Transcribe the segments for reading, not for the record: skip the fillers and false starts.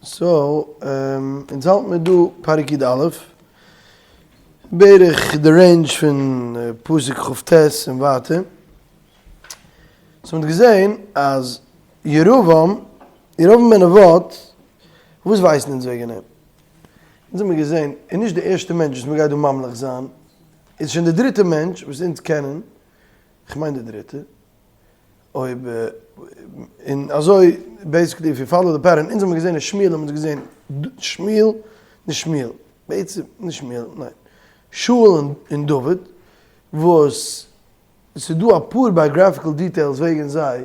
So, אונז האלט מיר דא פרק י א, בערך די range פון פסוק כ ט און ווייטער. So מ'האט געזען אז ירבעם, ירבעם בן נבט, וואס ווייסן אונז וועגן אים? אונז האמיר געזען, ער איז נישט די ערשטע מענטש וואס מ'גייט דא ממליך זיין, איז שוין די דריטע מענטש וואס אונז קענען, כ'מיין די דריטע, אויב און אזוי basically if you follow the pattern, אונז האבן געזען אין שמואל האבן אונז געזען שמואל, נישט שמואל, בעצם נישט שמואל, ניין, שאול און דוד, וואס ס'איז דא אפאר biographical details וועגן זיי,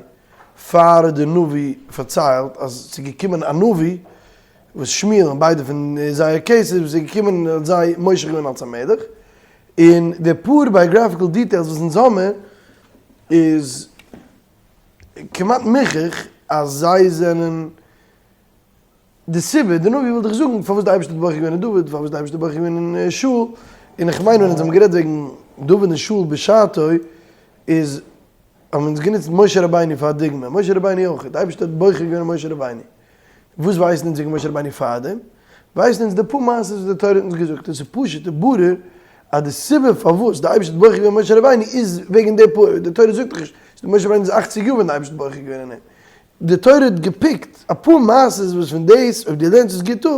פאר די נביא פארציילט אז ס'איז געקומען א נביא, וואס שמואל און ביידע פון זייער cases וואס איז געקומען און האט זיי מושח געווען אלס א מלך, און די פאר biographical details וואס אונז האמער איז כמעט מוכח אז זיי זענען די סיבה, די נביא וויל דיך זאגן פארוואס די אייבערשטער האט בוחר געווען אין דוד, פארוואס די אייבערשטער האט בוחר געווען אין שאול, און איך מיין ווען אונז האבן גערעדט וועגן דוד און שאול בשעתו איז האבן אונז גענוצט משה רבינו פאר א דוגמא, משה רבינו אויך, די אייבערשטער האט בוחר געווען אין משה רבינו, וואס ווייסן אונז וועגן משה רבינו פארדעם? ווייסן אונז די פאר מעשות וואס די תורה האט אונז געזאגט, און ס'איז פשוט און ברור אז די סיבה פארוואס די אייבערשטער האט בוחר געווען משה רבינו איז וועגן די פאר, די תורה זאגט דאך נישט, משה רבינו איז אכציג יאר ווען די אייבערשטער האט בוחר געווען אין אים, די תורה האט געפיקט אפאר מעשות וואס פון דאס אויב דו לערנסט עס גוט אפ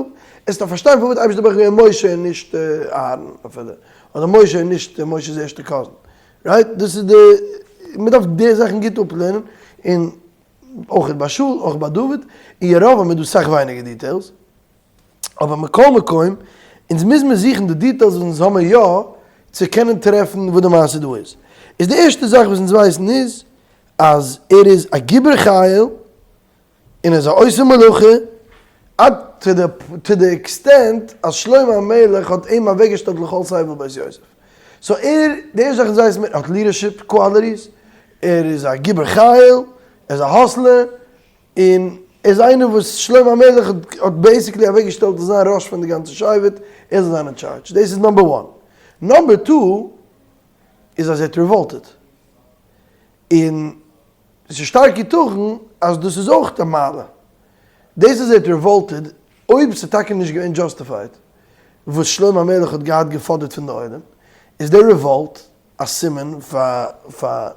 עסטו פארשטיין פארוואס די אייבערשטער האט בוחר געווען משה און נישט אהרן אפילו, אדער משה און נישט משה'ס ערשטע cousin, right? דאס איז די, מען דארף די זאכן גוט אפלערנען, און אויך ביי שאול, אויך ביי דוד, און ירבעם איז דא סאך ווייניגער details, אבער מכל מקום, אונז מוז מיר זוכן די details וואס אונז האמיר יא, צו קענען טרעפן וואס די מעשה דא איז. איז די ערשטע זאך וואס אונז ווייסן איז, אז ער איז א גיבור חיל, און ער איז א עושה מלאכה, עד to the extent אז שלמה המלך האט אים אוועקגעשטעלט לכל סבל בית יוסף. So ער, די ערשטע זאך אונז ווייסן מיר, ער האט leadership qualities, ער איז א גיבור חיל, ער איז א hustler, און ער איז איינער וואס שלמה המלך האט basically אוועקגעשטעלט צו זיין ראש פון די גאנצע שבט, ער זאל זיין אין טשארדזש. דאס איז number one. Number two איז אז ער האט revolted. און ס'איז שטארק יתכן אז דאס איז אויך א מעלה. דאס אז ער האט revolted, אויב ס'איז טאקע נישט געווען justified וואס שלמה המלך האט געהאט געפאדערט פון די עולם, איז די revolt א סימן פאר פאר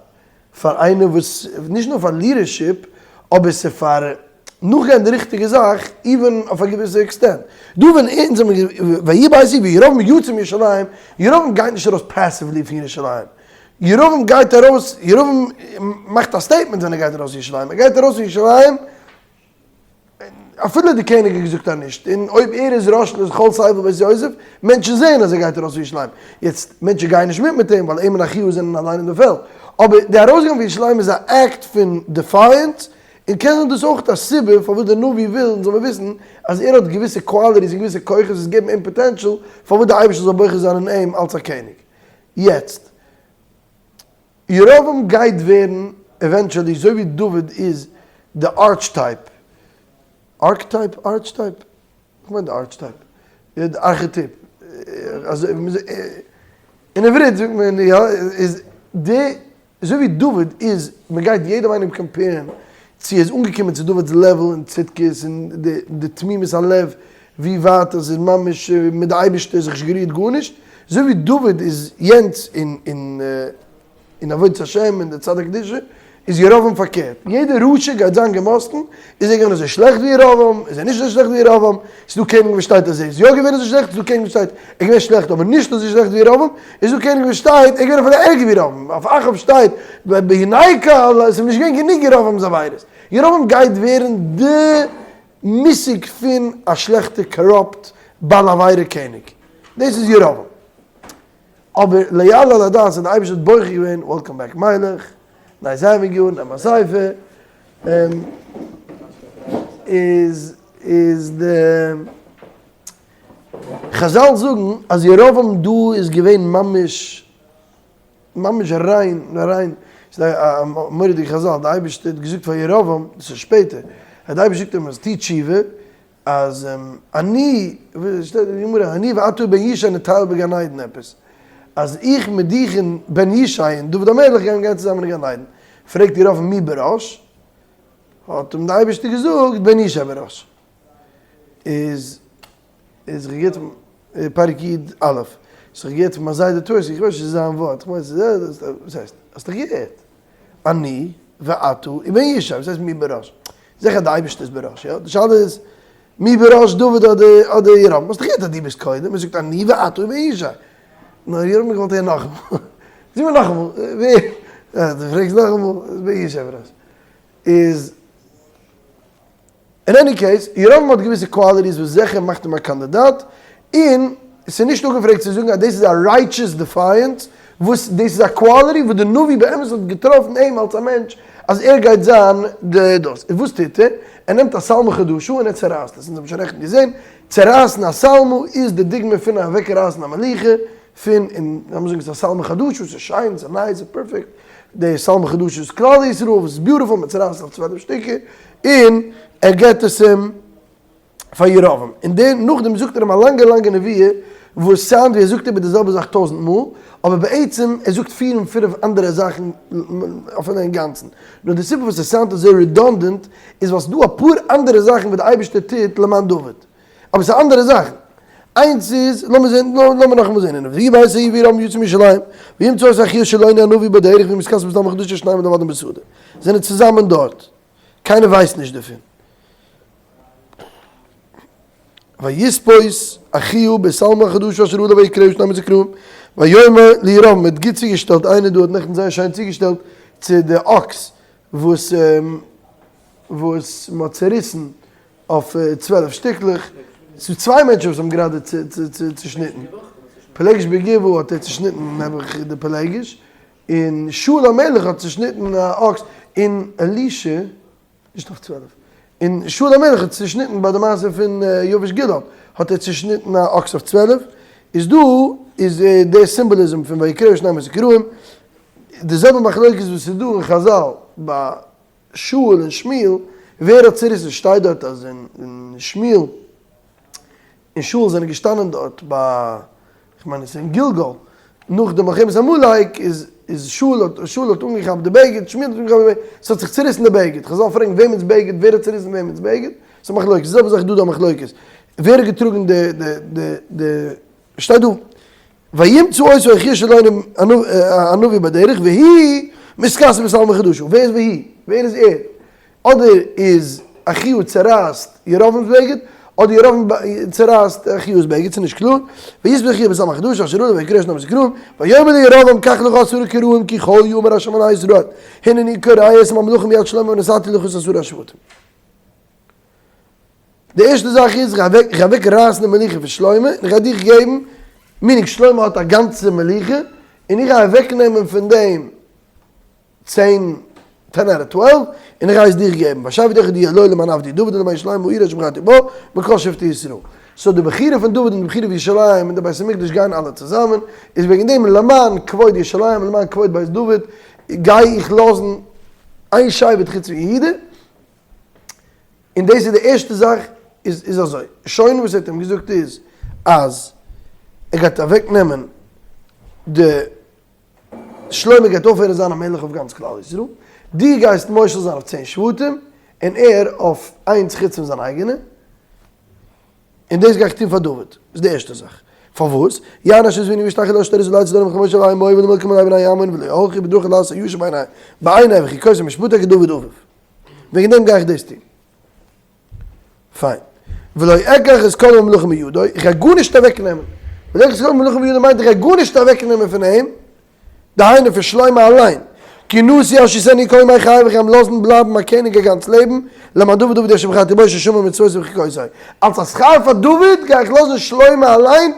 פאר איינער וואס, נישט נאר פאר leadership, אבער ס'איז פאר נאכגיין די ריכטיגע זאך, even אויף א געוויסע extent. דא ווען אונז האבן ויהי בעת ההיא וירבעם יצא מירושלים, ירבעם גייט נישט ארויס passively פון ירושלים, ירבעם גייט ארויס, ירבעם מאכט א statement ווען ער גייט ארויס פון ירושלים, ער גייט ארויס פון ירושלים אפילו די קעניג האט געזאגט אז נישט, און אויב ער איז ראש לכל סבל בית יוסף, מענטשן זעען אז ער גייט ארויס פון ירושלים, יעצט מענטשן גייען נישט מיט מיט אים ווייל אים און אחיהו זענען אליין אין די פעלד, אבער די ארויסגיין פון ירושלים איז א אקט פון defiance, און קען זיין דאס אויך א סיבה פארוואס דער נביא וויל אונז זאל מיר וויסן אז ער האט געוויסע qualities און געוויסע כוחות וואס געבן אים potential פארוואס די אייבערשטער זאל בוחר זיין אין אים אלס א קעניג. יעצט, ירבעם גייט ווערן eventually אזוי ווי דוד איז די archetype, archetype? Archetype? איך מיין די archetype, די ארכיטיפ, אזוי אין עברית זאגט מען יא, איז די אזוי ווי דוד איז, מען גייט יעדעם איינעם compare ן צו ער איז אנגעקומען צו דוד'ס level אין צדקות און די תמימות הלב, ווי ווייט עס איז ממש מיט די אייבערשטער זיך נישט גערירט גארנישט, אזוי ווי דוד איז יענץ אין אין עבודת השם און די צד הקדושה, איז ירבעם פארקערט, יעדער רשע גייט זיין געמאסטן, איז ער געווען אזוי שלעכט ווי ירבעם, איז ער נישט אזוי שלעכט ווי ירבעם, ס'איז דא קעניגן וואס שטייט אז ער איז יא געווען אזוי שלעכט, ס'איז דא קעניגן וואס שטייט ער איז געווען שלעכט אבער נישט אזוי שלעכט ווי ירבעם, איז דא קעניגן וואס שטייט ער איז געווען אפילו ערגער ווי ירבעם, אויף אחאב שטייט והנה קל עס איז נישט געווען גענוג ירבעם'ס עבירות, ירבעם גייט ווערן די מושג פון א שלעכטע corrupt בעל עבירה קעניג, דאס איז ירבעם. אבער לא יעלה על הדעת אז די אייבערשטער האט בוחר געווען, welcome back מיילעך, nice having you, נעם א ספר, איז איז די חזל זאגן אז ירבעם דא איז געווען ממש ממש ריין ריין, ס'איז א מורא'דיגע חזל, די אייבערשטער האט געזאגט פאר ירבעם, דאס איז שפעטער, אז די אייבערשטער זאגט אים אז טו תשובה, אז אני, ווי שטייט אין גמרא, אני ואתה ובן ישי נטייל בגן עדן עפעס, אז איך מיט דיך און בן ישי און דוד המלך גייען גיין צוזאמען אין גן עדן, פרעגט ירבעם מי בראש, האט אים די אייבערשטער געזאגט בן ישי בראש. איז איז איך געהערט פרק י א, איז איך געהערט פון מיין זיידע טוירסקי, איך ווייס נישט צו ס'איז זיין ווארט, איך מיין ס'איז, וואס הייסט? האסט דאך געהערט? אני ואתה ובן ישי, וואס הייסט מי בראש? זיכער די אייבערשטער איז בראש, יא? די שאלה איז מי בראש דוד אדער אדער ירבעם? האסט דאך געהערט אז דו ביסט קודם, ער זאגט אני ואתה ובן ישי. נאר ירבעם האט געוואלט הערן נאכאמאל. זאג מיר נאכאמאל, ווער? דו פרעגסט נאכאמאל? בן ישי בראש. איז אין any case, ירבעם האט געוויסע qualities וואס זיכער מאכט אים א קאנדידאט, און ס'איז נישט אפגעפרעגט צו זאגן אז דאס איז א righteous defiance, וואס דאס איז א quality וואס די נביא באמת האט געטראפן אים אלס א מענטש אז ער גייט זיין די דאס. און וואס טוט ער? ער נעמט א שלמה חדשה און ער צערייסט עס. אונז האבן שוין נעכטן געזען, צערייסן א שלמה איז די דוגמא פון אוועקרייסן א מלוכה, פון, און לאמיר זאגן ס'איז א שלמה חדשה, ס'איז שיין, ס'איז נייס, ס'איז perfect, די שלמה חדשה איז כלל ישראל וואס איז beautiful, מען צערייסט אויף 12 שטיקער, און ער געבט עס אים פאר ירבעם, און דער נאכדעם זאגט ער אים א לאנגע לאנגע נבואה, וואס sound ווי ער זאגט איבער די זעלבע זאך טויזנט מאל, אבער בעצם ער זאגט פיר און פינף אנדערע זאכן אפילו אינגאנצן, נאר די סיבה וואס עס sound אזוי redundant איז ווייל ס'איז דא אפאר אנדערע זאכן וואס די אייבערשטער טוט למען דוד. אבער ס'איז אנדערע זאכן. איינס איז, לאמיר זען, לאמיר נאכאמאל זען, און ויהי בעת ההיא ויהי ירבעם יצא מירושלים, וימצא את אחיה השילוני הנביא בדרך והוא מתכסה בשלמה חדשה שניהם לבדם בשדה. זענען צוזאמען דארט. קיינער ווייסט נישט דערפון. ויתפוש אחיה בשלמה החדשה אשר עליו ויקרעה שנים עשר קרעים, ויאמר לירבעם, מ'האט גוט צוגעשטעלט, איינער דא האט נעכטן זייער שיין צוגעשטעלט צו די אקס וואס וואס מ'האט צעריסן אויף 12 שטיקלעך, ס'איז צוויי מענטשן וואס האבן גראדע צושניטן, פלגש בגבעה האט ער צושניטן נעבעך די פלגש, און שאול המלך האט צושניטן א אקס, און אלישע, נישט אויף 12, און שאול המלך האט צושניטן ביי די מעשה פון יבש גלעד האט ער צושניטן א אקס אויף 12, איז דא איז די symbolism פון ויקרעו שנים עשר קרעים, די זעלבע מחלוקת וואס איז דא אין חזל ביי שאול און שמואל, ווער האט צוריסן? שטייט דארט אז אין שמואל און שאול זענען געשטאנען דארט ביי, כ'מיין עס איז אין גלגל, נאך די מלחמת עמלק איז איז שאול האט שאול האט אנגעכאפט די בגד, שמואל האט אנגעכאפט די בגד, ס'האט זיך צוריסן די בגד, חזל פרעגן וועמענס בגד, ווער האט צוריסן וועמענס בגד, ס'איז א מחלוקת, די זעלבע זאך איז דא דא א מחלוקת, ווער האט געטראגן די די די די, שטייט דא וימצא אותו אחיה השילוני הנביא בדרך והוא מתכסה בשלמה חדשה, ווער איז והוא? ווער איז ער? אדער איז אחיה צערייסט ירבעם'ס בגד, אדער ירבעם צערייסט אחיה'ס בגד, ס'איז נישט קלאר, ויתפוש אחיה בשלמה החדשה אשר עליו ויקרעה שנים עשר קרעים, ויאמר לירבעם קח לך עשרה קרעים כי כה יאמר ה' אלהי ישראל הנני קורע את הממלכה מיד שלמה ונתתי לך את עשרה השבטים. די ערשטע זאך איז, איך גיי אוועק רייסן די מלוכה פון שלמה, און איך גיי דיך געבן, meaning שלמה האט א גאנצע מלוכה, און איך גיי אוועק נעמען פון דעם צען, ten out of twelve, און איך גיי עס דיך געבן, ושבט אחד יהיה לו למען עבדי דוד ולמען ירושלים העיר אשר בחרתי בה, מכל שבטי ישראל. so די בחירה פון דוד און די בחירה פון ירושלים און די בית המקדש גייען אלע צוזאמען, איז וועגן דעם למען כבוד ירושלים ולמען כבוד בית דוד, גיי איך לאזן איין שבט חוץ פון יהודה, און דאס איז די ערשטע זאך איז איז אזוי, שוין וואס ער האט אים געזאגט איז אז ער גייט אוועק נעמען די שלמה גייט אויפהערן זיין א מלך אויף גאנץ כלל ישראל, דו גייסט מושל זיין אויף צען שבטים און ער אויף איינס חוץ פון זיין אייגענע, און דאס גיי איך טון פאר דוד, איז די ערשטע זאך. פארוואס? יען אשר זבני ואשתחי לא אשתרת ולא אצא דרום וכמשה ואין מואב ולמלכם עלי בני עמון ולא הלכו בדרכי לעשות הישר בעיני בעיני וחיקותי משפטי כדוד אביו. וועגן דעם גיי איך דאס טון. פיין. ולא אקח את כל הממלכה מידו, איך גיי גארנישט אוועק נעמען. ולא אקח את כל הממלכה מידו מיינט איך גיי גארנישט אוועק נעמען פון אים, דהיינו פון שלמה אליין. כי נשיא אשיסני כל ימי חיי איך גיי אים לאזן בלייבן א קעניג א גאנץ לעבן, למען דוד עבדי אשר בחרתי בו ששמר מצותי וחוקותי. אלס א שכר פאר דוד גיי איך לאזן שלמה אליין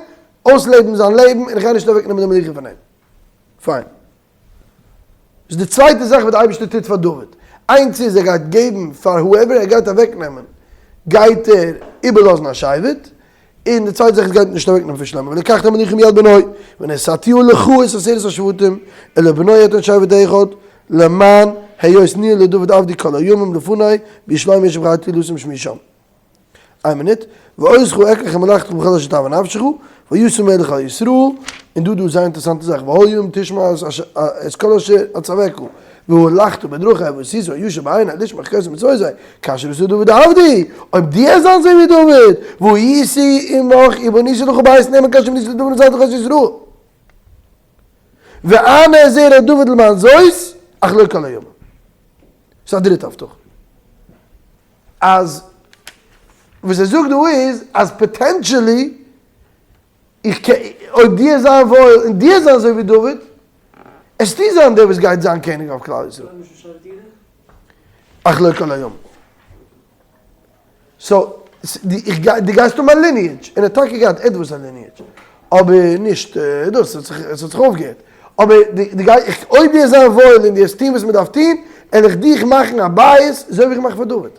אויסלעבן זיין לעבן און איך גיי נישט אוועק נעמען די מלוכה פון אים. פיין. איז די צווייטע זאך וואס די אייבערשטער טוט פאר דוד, איינס איז ער גייט געבן פאר whoever ער גייט אוועק נעמען גייט ער איבערלאזן א שבט, און די צווייטע זאך איז גייט נישט אוועק נעמען פון שלמה, ולקחת המלוכה מיד בנו, ונתתיה לך את עשרת השבטים, ולבנו אתן שבט אחד, למען היות נהיה לדוד עבדי כל הימים לפני, בירושלים אשר בחרתי לשום שמי שם. איין מינוט, ואותך אקח ומלכתך בכל אשר תאוה נפשך, וישם מלך על ישראל, און דא דא זייער אינטערעסאנטע זאך, והיה אם תשמע את כל אשר אצווך. והלכת בדרכי ועשית הישר בעיני לשמור חוקותי ומצותי כאשר עשה דוד עבדי, אויב דו וועסט זיין אזוי ווי דוד, והייתי עמך ובניתי לך בית נאמן כאשר בניתי לדוד ונתתי לך את ישראל. ואענה זרע דוד למען זאת, אך לא כל הימים. ס'איז א דריטע הבטחה. אז וואס ער זאגט דא איז אז potentially איך קען, אויב דו וועסט זיין וואויל און דו וועסט זיין אזוי ווי דוד, עסטו זיין דער וואס גייט זיין קעניג אויף כלל ישראל. אך לא כל הימים. so, איך גיי, דו גייסט האבן א lineage, און ער האט טאקע געהאט עטוואס א lineage, אבער נישט דאס, עס האט זיך אויפגעהערט. אבער דו גיי, אויב דו וועסט זיין וואויל און דו וועסט טון וואס מען דארף טון, וועל איך דיך מאכן א בית אזוי ווי איך מאך פאר דוד.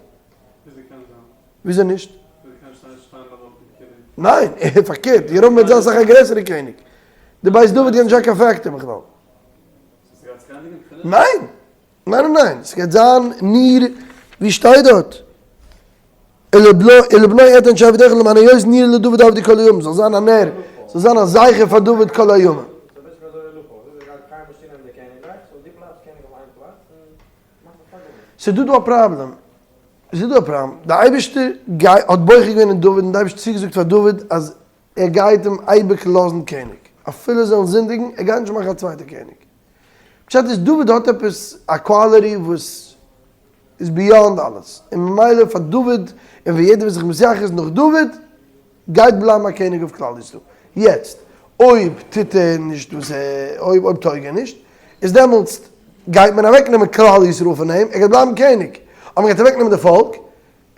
וויאזוי קען זיין? וויאזוי נישט? וויאזוי קען שטיין שטיין ביים אויפן קעניג? ניין, פארקערט, ירבעם וועט זיין אסאך א גרעסערע קעניג. די בית דוד גייט נישט זיין קיין factor בכלל. סאו ס'גייט זיך ענדיגן? finish? ניין! ניין ניין ניין, ס'גייט זיין ניר, ווי שטייט דארט? ולבנו אתן שבט אחד למען היות נר לדוד עבדי כל הימים, זאל זיין א נר, זאל זיין א זכר פאר דוד כל הימים. ס'איז דא דא א פראבלעם, ס'איז דא א פראבלעם, די אייבערשטער האט בוחר געווען אין דוד און די אייבערשטער האט צוגעזאגט פאר דוד אז ער גייט אים אייביג לאזן קעניג, אפילו זיי זאלן זינדיגן, ער גייט נישט מאכן א צווייטע קעניג. פשט איז דוד האט עפעס א quality וואס איז beyond אלעס, און ממילא פאר דוד און פאר יעדער וואס זיך מתייחס נאך דוד, גייט בלייבן א קעניג אויף כלל ישראל. יעצט, אויב טוט ער נישט וואס ער, אויב אויב טויג ער נישט, איז דעמאלטס גייט מען אוועק נעמען כלל ישראל פון אים, ער גייט בלייבן קעניג, אבער מען גייט אוועק נעמען די פאלק,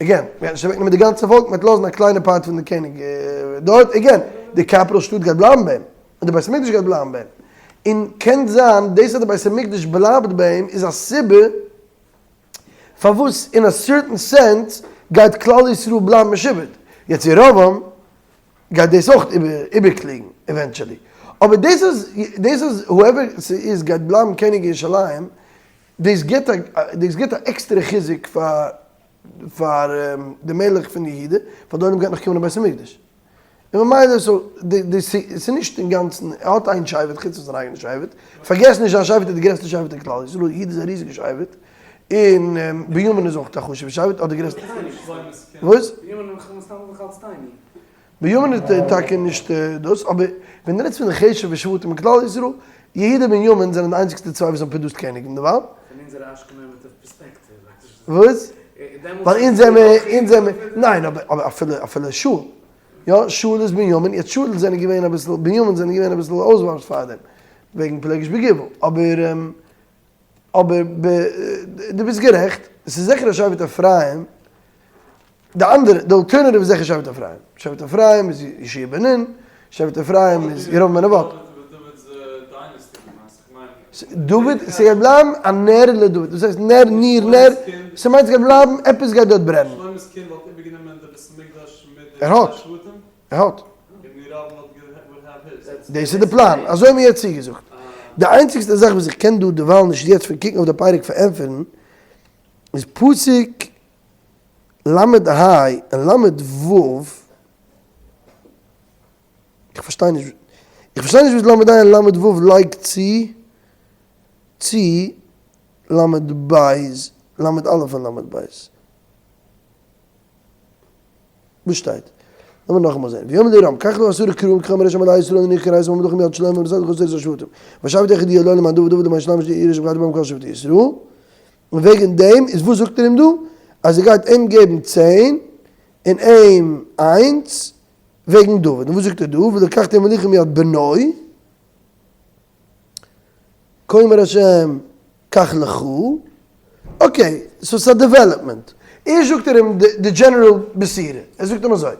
again, מען גייט נישט אוועק נעמען די גאנצע פאלק, מען וועט לאזן א קליינע part פון די קעניג דארט, again, די capital שטאט גייט בלייבן ביי אים, און די בית המקדש גייט בלייבן ביי אים, און קען זיין דאס אז די בית המקדש בלייבט ביי אים איז א סיבה פארוואס אין א certain sense גייט כלל ישראל בלייבן משועבד, יעצט ירבעם גייט דאס אויך איבערקלוגן eventually, אבער דאס אז דאס אז whoever ס'איז גייט בלייבן קעניג אין ירושלים, דאס גיבט א דאס גיבט א עקסטערע חיזוק פאר פאר די מלך פון יהודה, פאר די עולם גייט נאך קומען אין בית המקדש. און ממילא so די די ס'איז נישט אינגאנצן, ער האט איין שבט חוץ פון זיין אייגענע שבט, פארגעס נישט זיין שבט איז די גרעסטע שבט אין כלל ישראל, יהודה איז א ריזיגע שבט, און בנימין איז אויך א חשוב'ע שבט, אדער גרעסטע. וואס? בנימין איז טאקע נישט דאס, אבער ווען דו רעדסט פון די חשוב'ע שבטים אין כלל ישראל, יהודה און בנימין זענען די איינציגסטע צוויי וואס האבן produced קעניגן דערווייל. וואס? ווייל אונז זעמער, אונז זעמער, ניין אבער אבער אפילו אפילו שאול, יא שאול איז בנימין, יעצט שאול זענען געווען אביסל, בנימין זענען געווען אביסל אויסווארף פאר דעם, וועגן פלגש בגבעה, אבער אבער ב דו ביסט גערעכט, עס איז זיכער א שבט אפרים, די אנדערע, די alternative איז זיכער שבט אפרים, שבט אפרים איז יהושע בן נון, שבט אפרים איז ירבעם בן נבט. דוד, ס'גייט בלייבן א נר לדוד, דאס הייסט נר ניר נר, ס'מיינט ס'גייט בלייבן, עפעס גייט דארט ברענען. שלמה'ס קינד וואלט איבערגענומען די בית המקדש מיט די ער האט, שבטים? ער האט. און ירבעם וואלט would have his. דאס איז די פלאן, אזוי האט מיר יעצט צוגעזאגט. די איינציגסטע זאך וואס איך קען דא דערווייל נישט יעצט פון קוקן אויף די פרק פארענטפערן, איז פסוק ל' ה' און ל' ו', איך פארשטיי נישט, איך פארשטיי נישט וואס ל' ה' און ל' ו' לייגט צו צו ל' ב', ל' א' און ל' ב'. וואס שטייט? לאמיר נאכאמאל זען. ויאמר לירבעם, קח לך עשרה כרעים כה אמר ה' אלהי ישראל הנני כרעיתם המלכים מיד שלמה ונתתי לך עשרת השבטים. ושבט אחד יהיה לו למען דוד דוד למען שלמה ירש ובחרת בם כל שבטי ישראל. און וועגן דעם איז וואס זאגט ער אים דא? אז ער גייט אים געבן צען און אים איינס וועגן דוד. און וואס זאגט ער דא? ולקחתי המלוכה מיד בנו, כה אמר השם קח לך, okay, so ס'איז א development. ערשט זאגט ער אים די general בשורה, ער זאגט אים אזוי,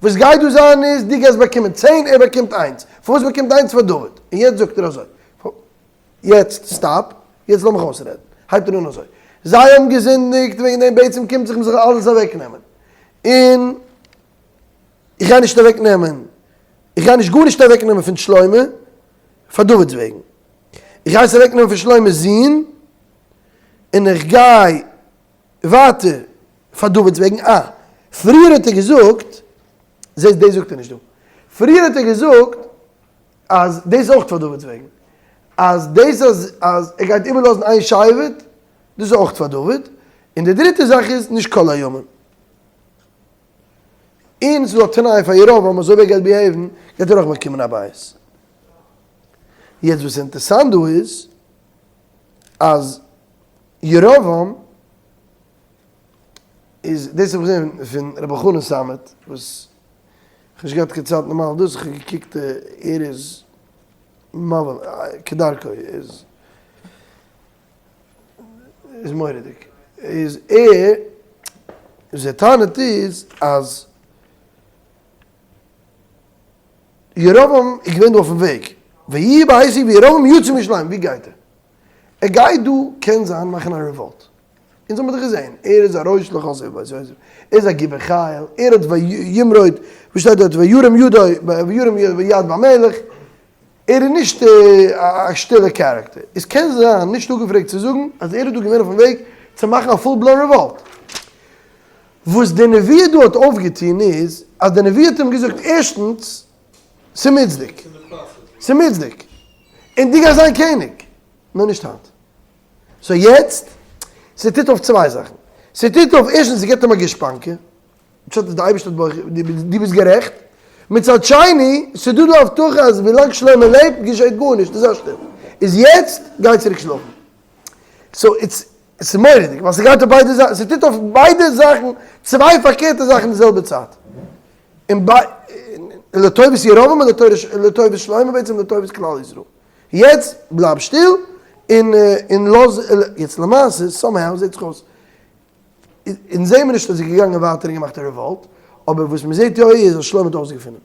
וואס גייט דא זיין איז, דו גייסט באקומען צען, ער באקומט איינס. פארוואס באקומט איינס פאר דוד? און יעצט זאגט ער אזוי, יעצט stop, יעצט לאמיך אויסרעדן. הייבט ער אן אזוי, זיי האבן געזינדיגט, וועגן דעם בעצם קומט זיך מ'זאל אלעס אוועקנעמען. און איך גיי נישט אוועק נעמען, איך גיי נישט גארנישט אוועק נעמען פון שלמה פאר דוד'ס וועגן, איך גיי עס אוועק נעמען פון שלמה'ס זון, און איך גיי ווייטער פאר דוד'ס וועגן, אה, פריער האט ער געזאגט, זעסט דאס זאגט ער נישט דא, פריער האט ער געזאגט אז דאס איז אויך פאר דוד'ס וועגן. אז דאס אז אז ער גייט איבערלאזן איין שבט, דאס איז אויך פאר דוד, און די דריטע זאך איז נישט כל הימים. און ס'איז דא א תנאי פאר ירבעם אז אויב ער גייט behave ן גייט ער אויך באקומען א בית. יעצט וואס איז אינטערסאנט דא איז אז ירבעם איז, דאס האב איך געזען פון רבי אלחנן סאמעט וואס כ'האב נישט געהאט קיין צייט נארמאל דאס, איך האב געקוקט ער איז מבהיל כדרכו איז איז מורא'דיג איז ער וואס ער טענה'ט איז אז ירבעם איז געווען דא אויפן וועג ויהי בעת ההיא וירבעם יצא מירושלים ווי גייט ער? ער גייט דא קען זיין מאכן א revolt אונז האבן דאך געזען ער איז א ראש לכל סביבו ער איז א גיבור חיל ער האט וימרוד ווי שטייט דארט וירם ידו וירם יד במלך ער איז נישט א שטילע character. עס קען זיין, נישט אפגעפרעגט צו זאגן, אז ער איז דא געווען אויפן וועג צו מאכן א full blown revolt. וואס די נבואה דא האט אויפגעטון איז, אז די נבואה האט אים געזאגט, ערשטנס, ס'מוצדק. ס'מוצדק. און דו גייסט זיין קעניג. נאר נישט היינט. so יעצט, ס'טוט אויף צוויי זאכן. ס'טוט אויף, ערשטנס, ס'געבט אים א גושפנקא. פשט איז די אייבערשטער האט בוחר, דו ביסט גערעכט, מצד שני, ס'איז דא דא הבטחה אז ווילאנג שלמה לעבט געשעט גארנישט, איז זיי שטיל, איז יעצט גיי צוריק שלאפן. so it's ס'איז מורא'דיג, ווייל ס'גייט אויף ביידע זייטן, ס'טוט אויף ביידע זאכן, צוויי פארקערטע זאכן אין די זעלבע צייט. און ביי, לטובת ירבעם און לטובת שלמה בעצם לטובת כלל ישראל. יעצט בלייב שטיל און און לאז, יעצט למעשה, somehow זעט זיך אויס אונז זעהן מיר נישט אז ער איז געגאנגען ווייטער און געמאכט א revolt, אבער וואס מען זעהט יא איז אז שלמה האט אויסגעפונען.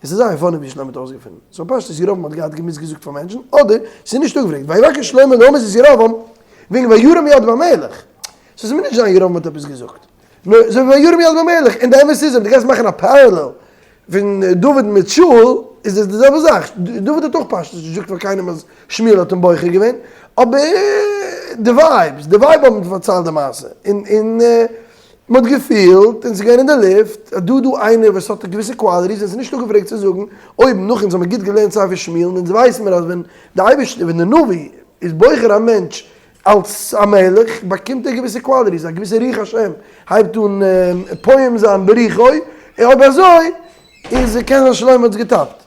עס איז זייער funny ווי שלמה האט אויסגעפונען. so פשטות ירבעם האט געהאט געמוזט געזאגט פאר מענטשן, אדער ס'איז נישט אפגעפרעגט, ויבקש שלמה להמית את ירבעם וועגן וירם יד במלך. so ס'מוז נישט זיין ירבעם האט עפעס געזאגט. נאר אזוי ווי וירם יד במלך, און די אמת איז אויב דו גייסט מאכן א parallel פון דוד מיט שאול איז עס די זעלבע זאך, דוד האט אויך פשטות נישט געזאגט פאר קיינעם אז שמואל האט אים בוחר געווען, אבער די vibes, די vibe האבן פארציילט די מעשה, און און מען האט געפילט און ס'איז געווען אין די לופט אז דא איז דא איינער וואס האט געוויסע qualities און ס'איז נישט אפגעפרעגט צו זאגן, אויב נאך אונז האבן גוט געלערנט ספר שמואל און אונז ווייסן מיר אז ווען די אייבערשטער ווען די נביא איז בוחר א מענטש אלס א מלך באקומט ער געוויסע qualities, א געוויסע רוח השם הייבט אן פועם זיין ברוחו, און אויב אזוי איז קען זיין שלמה האט עס געטאפט.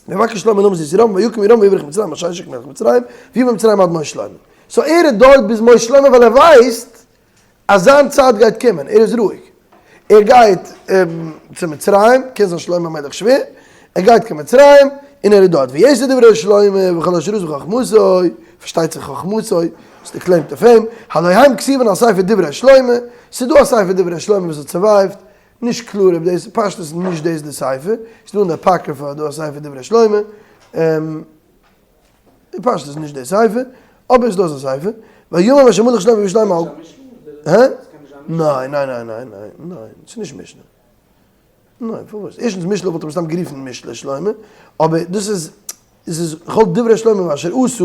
ויבקש שלמה להמית את ירבעם ויקום ירבעם ויברח מצרימה אל ששק מלך מצרים ויבא מצרימה עד מות שלמה. so ער איז דארט ביז מות שלמה ווייל ער ווייסט אז זיין צייט גייט קומען, ער איז רואיג. ער גייט צו מצרים, קען זיין שלמה המלך שווער, ער גייט קיין מצרים, און ער איז דארט, ויתר דברי שלמה וכל אשר עשה וחכמתו, פארשטייט זיך חכמתו, וואס די claim ט אויף אים, הלא הם כתובין על ספר דברי שלמה, ס'איז דא א ספר דברי שלמה וואס האט survive ט, נישט קלאר אויב דאס, פשטות איז נישט דאס די ספר, ס'איז דא אין די אפאקריפא דא א ספר דברי שלמה, די פשט איז נישט די ספר, אבער איז דאס א ספר, ויאמר אשר מלך שלמה וירושלים על. הא? ניין ניין ניין ניין ניין ניין, ס'איז נישט משנה. ניין, פארוואס? ערשטנס משלי וואלט ער מסתם גערופן משלי שלמה, אבער דאס איז, עס איז כל דברי שלמה ואשר עשה,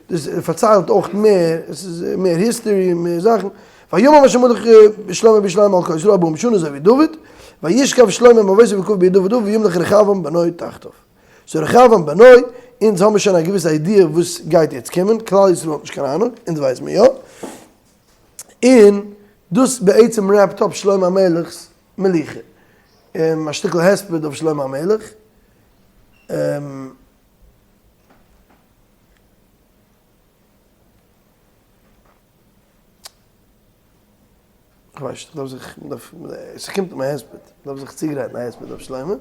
דאס פארציילט אויך מער, עס איז מער history, מער זאכן. ויאמר אשר מלך שלמה בירושלים על כל ישראל ארבעים שנה אזוי ווי דוד, וישכב שלמה עם אבותיו ויקבר בעיר דוד אביו וימלך רחבעם בנו תחתיו. so רחבעם בנו, אונז האמיר שוין א געוויסע idea וואס גייט יעצט קומען, כלל ישראל האט נישט קיין אהנונג, אונז ווייס מיר יא. און דאס בעצם wrap ט אפ שלמה המלך'ס מלוכה. א שטיקל הספד אויף שלמה המלך. כ'ווייס נישט, כ'דארף זיך, מ'דארף, ס'קומט אים א הספד, מ'דארף זיך צוגרייטן א הספד אויף שלמה.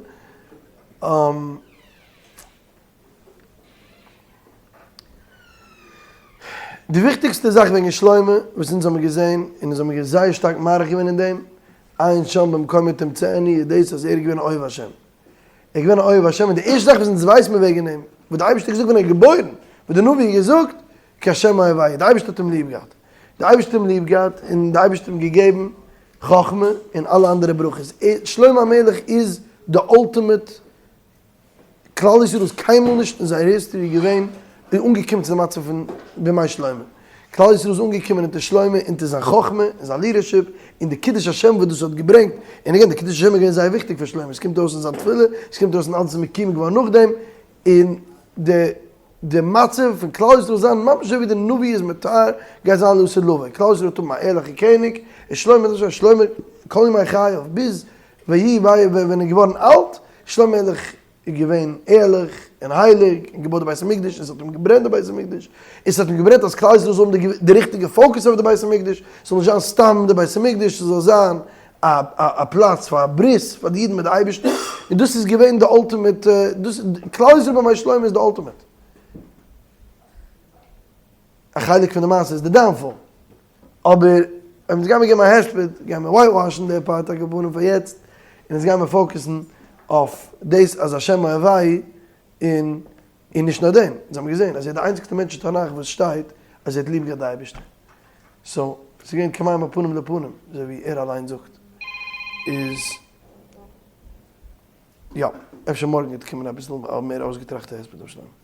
די וויכטיגסטע זאך וועגן שלמה וואס אונז האבן געזען, און אונז האבן זייער שטארק מאריך געווען אין דעם, עיין שם במקומו תמצאנו, איז דאס אז ער איז געווען א אוהב השם. ער איז געווען א אוהב השם, און די ערשטע זאך וואס אונז ווייסן מיר וועגן אים, וואס די אייבערשטער האט געזאגט ווען ער איז געבוירן, וואס די נביא האט געזאגט, כי השם אוהבהו, די אייבערשטער האט אים ליב געהאט. די אייבערשטער האט אים ליב געהאט, און די אייבערשטער האט אים געגעבן חכמה און אלע אנדערע ברכות. שלמה המלך איז די ultimate, כלל ישראל איז קיינמאל נישט אין זייער history געווען אנגעקומען צו די מצב פון בימי שלמה. כלל ישראל איז אנגעקומען אונטער שלמה, אונטער זיין חכמה, און זיין leadership, און די קידוש השם וואס דאס האט געברענגט, און again די קידוש השם איז געווען זייער וויכטיג פאר שלמה, עס קומט ארויס אין זיין תפילה, עס קומט ארויס אין אלעס וואס איז מקוים געווארן נאכדעם, און די. די מצב פון כלל ישראל זיין ממש אזוי ווי די נביא איז מתאר גייט זיין לעתיד לבוא, כלל ישראל וועט האבן א ערליכע קעניג, און שלמה איז שלמה כל ימי חייו ביז ויהי ווען ער איז געווארן אלט, שלמה המלך איז געווען ערליך און הייליג און געבויט די בית המקדש און ס'האט אים געברענט די בית המקדש, און ס'האט אים געברענט אז כלל ישראל זאל האבן די ריכטיגע focus אויף די בית המקדש, ס'זאל נישט זיין סתם די בית המקדש, ס'זאל זיין א א פלאץ פאר א ברית פאר די אידן מיט די אייבערשטער, און דאס איז געווען די ultimate, דאס כלל ישראל בימי שלמה איז די ultimate. א חלק פון די מעשה איז די downfall, אבער אויב אונז גיימיר געבן א הספד, גיימיר white wash ן די part הכוונה פאר יעצט, און אונז גיימיר focus ן אויף דאס אז השם אוהבהו, און און נישט נאר דעם, אונז האבן געזען אז ער איז די איינציגסטע מענטש אין תנך וואס שטייט אז ער האט ליב געהאט די אייבערשטער. so, ס'איז געווען כמים הפנים לפנים, אזוי ווי ער אליין זאגט. איז, יא, אפשר מארגן וועט קומען אביסל מער אויסגעטראכטע הספד אויף שלמה.